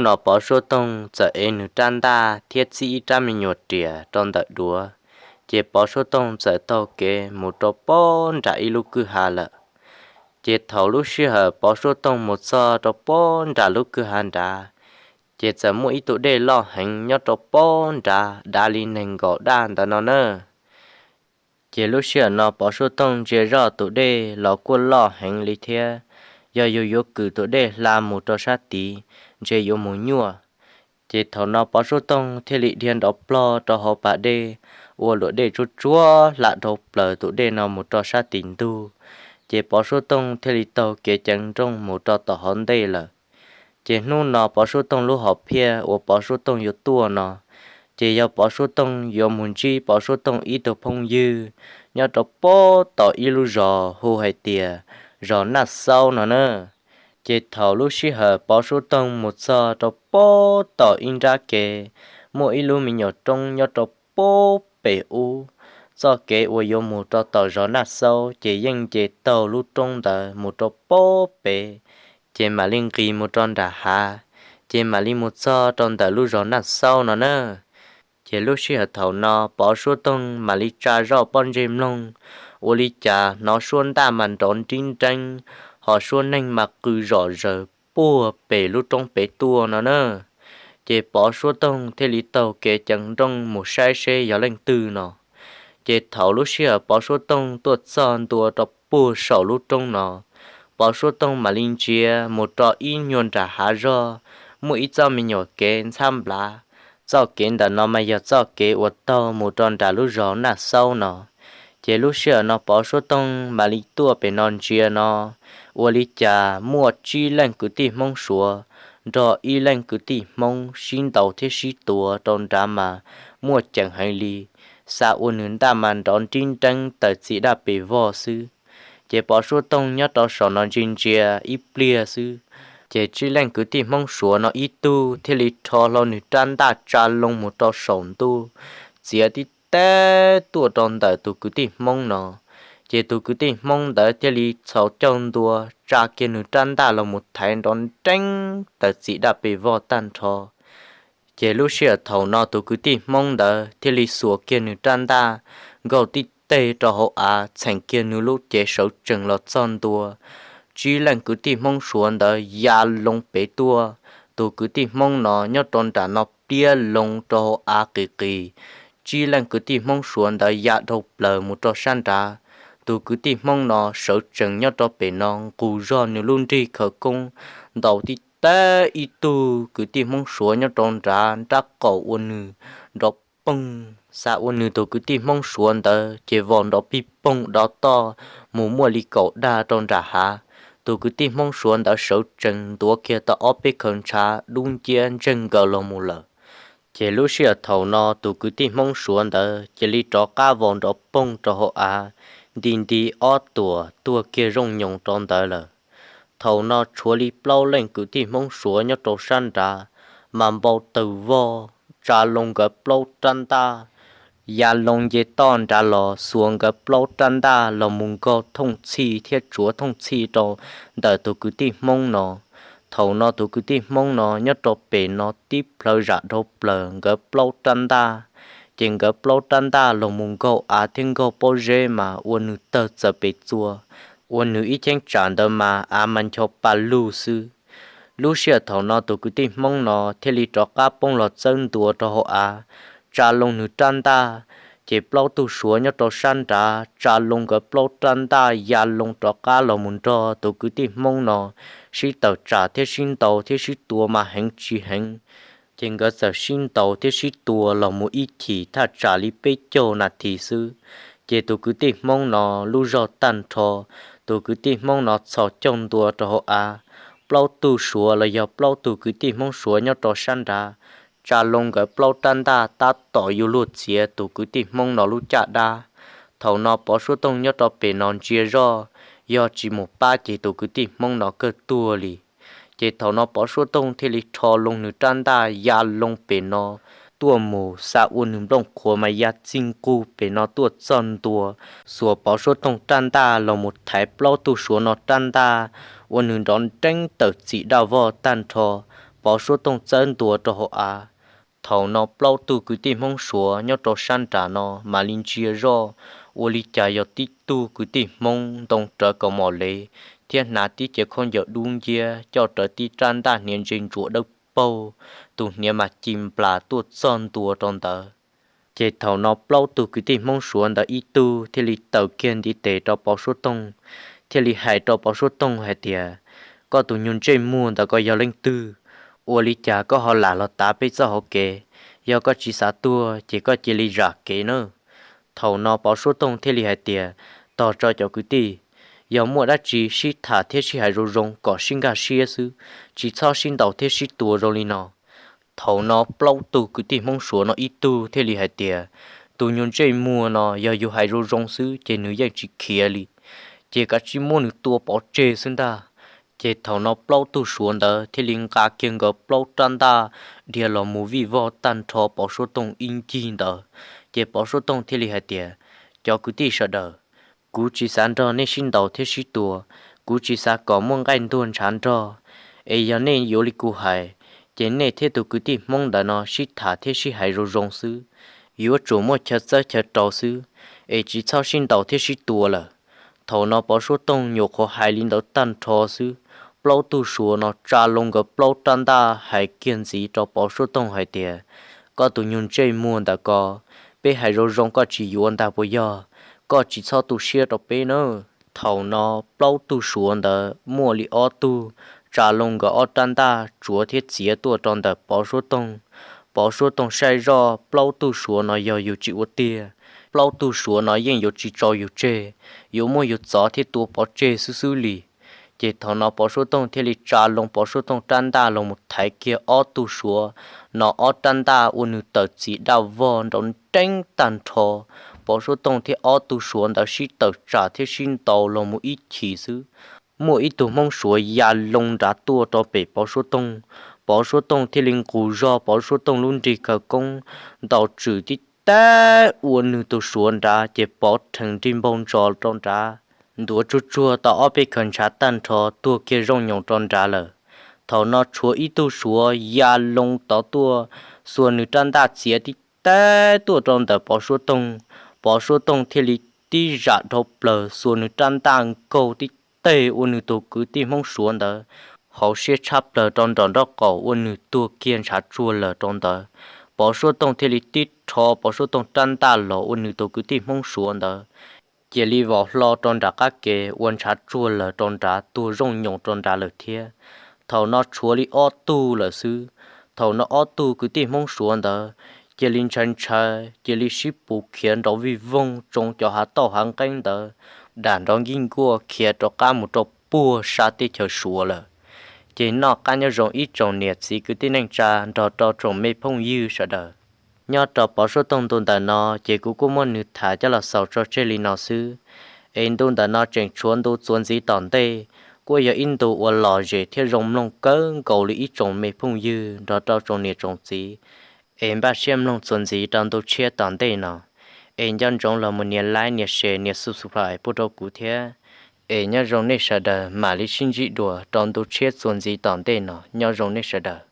no Pov Suab Toog txawm ev nws rab ntaj thiab txib ib rab me nyuam riam rau ntawm duav, ces Pov Suab Toog txawm taug kev mus rau pob nram ib lub kwj ha lawm. Ces thaum lub sij hawm Pov Suab Toog mus txog rau pob nram lub kwj ha nrad, ces txawm muaj ib tug dej loj heev nyob rau pob nrad dav li nees nkaum daj ntawd no na. Ces lub sij hawm no Pov Suab Toog ntsia zoj tus dej los kuj loj heev li thiab, yog yus yuav kwm tus dej hla mus rau sab tid, ntshe yuav mus nyuaj. Ces thaum no Pov Suab Toog thiaj li dhia nrov plog rau hauv pas dej, ua luam dej tsuab tsuab hla dhau plaws tus dej no mus rau sab tim ntug. Ces Pov Suab Toog thiaj li taug kev ceev nrooj mus rau tom hauv ntej lawm. Ces hnub no Pov Suab Toog lub hom phiaj uas Pov Suab Toog yuav tuaj no, ces yog Pov Suab Toog yuav mus ntsib Pov Suab Toog ib tug phooj ywg nyob rau pob tom ib lub zos hu hais tias zos Naj Xaub no na. Ces thaum lub sij hawm Pov Suab Toog mus txog rau pob tom ib nrab kev, muaj ib lub me nyuam roob nyob rau pob pem ub. Txoj kev uas yuav mus rau tom zos Naj Xaub ces yeej nce taug lub roob ntawd mus rau pob pem, ces mam li nqis mus rau nram hav, ces mam li mus txog rau ntawm lub zos Naj Xaub no na. Ces lub sij hawm thaum no Pov Suab Toog mam li tsa zoj pob ntseg mloog, ua li cas hnov suab ntaj mas nrov nrib nreeb, ho suab neeg mas qw zom zaws puag pem lub roob pem tuaj no na. Ces Pov Suab Toog thiaj li taug kev ceev nrooj mus saib seb yog leej twg no. Ces thaum lub sij hawm Pov Suab Toog tuaj txog ntua rau puag saum lub roob no, Pov Suab Toog mam li ntsia mus rau ib nyuag nram hav zog, muaj ib txoj me nyuam kev ntxhab nplav. Txoj kev ntawm no mas yog txoj kev uas taug mus rau nram lub zos Naj Xaub no. Ces lub sij hawm no Pov Suab Toog mam li tuaj pem no ntsia no, ua li cas muaj tsib leej kwv tij Hmoob Suav nrog ib leej kwv tij Hmoob sib ntaus thiab sib tua rau nrad mas muaj ceem heev li, xa ua nws ntaj mas nrov nrib nreeb tawm txim daj pes vog xwb. Ces Pov Suab Toog nyob rau saum no ntsia ntsia ib pliag xwb, ces tsib leej kwv tij Hmoob Suav no ib tug thiaj li rho hlo nws rab ntaj tsa loo mus rau saum ntuj, txiav tib teb tuaj rau ntawm tus kwv tij Hmoob no. Ces tus kwv tij Hmoob ntawd thiaj li txhaus caug ntua tsa kiag nws rab ntaj los mus thaiv nrov nreeb tawm txim daj pes vog tag nrho. Ces lub sij hawm thaum no tus kwv tij Hmoob ntawd thiaj li xuas kiag nws rab ntaj, nkaug tib teg rau hauv av txheem kiag nws lub cev sawv tsees los txog ntua. Tsib leej kwv tij Hmoob Suav ntawd ya loo pem tuaj, tus kwv tij Hmoob no nyob rau nram no pliab loo rau hauv av qis qis. Tsib leej kwv tij Hmoob Suav ntawd ya dhau plaws mus rau sab nrad, tus kwv tij Hmoob no sawv tsees nyob rau pem no nqus zog nws lub nrig khawv koob, ntaus tib teb ib tug kwv tij Hmoob Suav nyob rau nrad nrab qaum ua nws nrov poog, xa ua nws tus kwv tij Hmoob Suav ntawd ces vos nrov pig poog dov toj mus muaj li kaum dag rau nram hav. Tus kwv tij Hmoob Suav ntawd sawv tsees ntuav kiag tau ob peb khaws ntshav dub nciab ntseeg nkaws los mus lawm. Ces lub sij hawm thaum no tus kwv tij Hmoob Suav ntawd cia li rov qab vos nrov poog rau hauv av, nti nti ob tuam tuag kiag zooj nyoos rau ntawd lawm. Thaum no tshuav li plaub leej kwv tij Hmoob Suav nyob rau sab nrad mas npau taws vog, tsa loo nkawd plaub rab ntaj, ya loo nce toj nrad los xuas nkawd plaub rab ntaj los mus nkaug thooj txhij thiab tsuav thooj txhij rau ntawm tus kwv tij Hmoob no. Thaum no tus kwv tij Hmoob no nyob rau pem no tib plhawv zam dhau plaws nkawd plaub rab ntaj, ces nkawd plaub rab ntaj los mus nkaug av thiab nkaug pob zeb mas ua nws tawg txawm pes txua, ua nws ib cheeb tsam ntawd mas av mas ncho pa lug xwb. Lub sij hawm thaum no tus kwv tij Hmoob no thiaj li rov qab poob los txawb ntua rau hauv av, tsa loo nws rab ntaj, ces plaub tug Suav nyob rau sab nrad tsa loo nkawd plaub rab ntaj ya loo rov qab los mus nrog tus kwv tij Hmoob no sib tawm tsam thiab sib ntaus thiab sib tua mas heev tsis heev. Ces nkawd txawm sib ntaus thiab sib tua los mus ib chim thaj tsam li peb caug nas this xwb, ces tus kwv tij Hmoob no lub zog tag nrho, tus kwv tij Hmoob no txhos caug ntua rau hauv av. Plaub tug Suav los yog plaub tug kwv tij Hmoob Suav nyob rau sab nrad tsa loo nkawd plaub rab ntaj tab tom yuav luag txiav tus kwv tij Hmoob no lub caj dab. Thaum no Pov Suab Tooj nyob rau pem no ntsia zoj, yog tsis mus pab ces tus kwv tij Hmoob no kawg tuag li. Ces thaum no Pov Suab Tooj thiaj li rho loo nws rab ntaj ya loo pem no tuaj mus, xa ua nws nplooj qhuav mas ya txij nqug pem no tuaj txog ntua, xuas Pov Suab Tooj rab ntaj los mus thaiv plaub tug Suav no rab ntaj, ua nws nrov nreeb tawm txim daj vog tag nrho. Pov Suav Tooj txawb ntua rau hauv av. Thaum no plaub tug kwv tij Hmoob Suav nyob rau sab nram no mam li ntsia zoj, ua li cas yog tib tug kwv tij Hmoob ntoo rawv kaus mom lev thiab hnav tib cev khaub ncaws dub nciab coj rawv tib rab ntaj hniav ntse ntsuav dawb paug, tus hniav mas ci nplas tuaj txog ntua rau ntawd. Ces thaum no plaub tug kwv tij Hmoob Suav ntawd ib tug thiaj li taws kiag ntiv tes rau Pov Suav Tooj, thiaj li hais rau Pov Suav Tooj hais tias, koj tus nyuag ntsej muag ntawd koj yog leej twg? Ua li cas koj ho lam los tav peb txoj hauv kev? Yog koj tsis xav tuag ces koj cia li zam kev nawb. Thaum no Pov Suav Tooj thiaj li hais tias, tog tso cov kwv tij, yog muaj dab tsi sib tham thiab sib hais zoo zoo kom sib nkag siab xwb, tsis txhob sib ntaus thiab sib tua zoo li no. Thaum no plaub tug kwv tij Hmoob Suav no ib tug thiaj li hais tias, tus nyuag ntsej muag no yog yus hais zoo zoo xwb ces nws yeej tsis khiav li, ces kav tsij muab nws tua pov tseg xwb ntag. Ces thaum no plaub tug Suav ntawd thiaj li nqa kiag nkawd plaub rab ntaj dhia los mus vij voj tag nrho Pov Suav Tooj ib ncig ntawd. Ces Pov Suav Tooj thiaj li hais tias, cov kwv tij sawv daws, kuv tsis xav nrog nej sib ntaus thiab sib tua, kuv tsis xav kom muaj nqaij ntuag ntshav nrog. Es yog nej yuav li kuv hais, ces nej thiab tus kwv tij Hmoob ntawd no sib tham thiab sib hais zoo zoo xwb, yuav tsum muaj chaw txawb chaw rau xwb, es tsis txhob sib ntaus thiab sib tua lawm. Thaum no Pov Suav Tooj nyuam qhuav hais li ntawd tag nrho xwb, plaub tug Suav no tsa loo nkawd plaub rab ntaj hais kiag ntxiv rau Pov Suav Tooj hais tias, koj tus nyuag ntsej muag ntawm ko, peb hais zoo zoo koj tsis yuav ntag puas yog? Koj tsis txhob tu siab rau peb nawb. Thaum no plaub tug Suav ntawd muaj li ob tug tsa loo nkawd ob rab ntaj tsuav thiab txiav tuaj rau ntawm Pov Suav Tooj. Pov Suav Tooj saib zoj plaub tug Suav no yog yus tsis ua tiag, plaub tug Suav no yeej yuav tsis tso yus tseg, yuav muab yus txov thiab tua pov tseg xwb xwb li. Ces thaum no Pov Suav Tooj thiaj li tsa loo Pov Suav Tooj rab ntaj los mus thaiv kiag ob tug Suav no ob rab ntaj ua nws tawm txiv daj vog nrov nreeb tag nrho. Pov Suav Tooj thiab ob tug Suav ntawd sib tawm tsam thiab sib ntaus los mus ib chim xwb, muaj ib tug Hmoob Suav ya loo nrad tuaj rau pem Pov Suav Tooj. Pov Suav Tooj thiaj li nqus zog Pov Suav Tooj lub nrig khawv koob ntaus tswm tib tag ua nws tus Suav nrad ces pov rhees nrig npaug ntsos rau nrad, ntuav tsuag tsuag tau ob peb khaws ntshav tag nrho tuag kiag zooj nyoos rau nrad lawm. Thaum no tshuav ib tug Suav ya loo tod tuaj xuas nws rab ntaj txiav tib tag tuaj rau ntawm Pov Suav Tooj. Pov Suav Tooj thiaj li tib zam dhau plaws xuas nws rab ntaj nkaug tib teg ua nws tus kwv tij Hmoob Suav ntawd hauv siab tshab plaws rau nram nraub qaum ua nws tuag kiag ntshav tsuag lawm rau ntawd. Pov Suav Tooj thiaj li tib rho Pov Suav Tooj rab ntaj los ua nws tus kwv tij Hmoob Suav ntawd cia li vau hlo rau nram qab ke ua ntshav tsuag lawm rau nrad tuag zooj nyoos rau nrad lawm thiab. Thaum no tshuav li ob tug lawm xwb. Thaum no ob tug kwv tij Hmoob Suav ntawd cia li ntshaw ntshaw cia li sib puv khiav nrov vij voog tsoo cov hav tauj hav nqeeb ntawd dam nrov nkij nkuaj khiav rov qab mus rau puag sab teb chaws Suav lawm. Ces noj qab nyob zoo ib tsoom niam txiv kwv tij neej tsa nrog rau tsoom me phooj ywg sawv daws. Nyob rau Pov Suav Tooj ntu ntawm no ces kuv kuj muab nws tham coj los xaus tso tseg li no xwb. Es ntu ntawm no tseem tshuav ntu txuas ntxiv tom ntej, kuj yog ib ntu uas lom zem thiab zoo mloog kawg nkaus li ib tsoom me phooj ywg nrog rau tsoom niam tsoom txiv. Es npaj siab mloog txuas ntxiv rau ntu tshiab tom ntej no. Es nco ntsoov los mus nias like nias share nias subscribe pub rau kuv thiab. Es nyob zoo nej sawv daws, mam li sib ntsib dua rau ntu tshiab txuas ntxiv tom ntej no, nyob zoo nej sawv daws.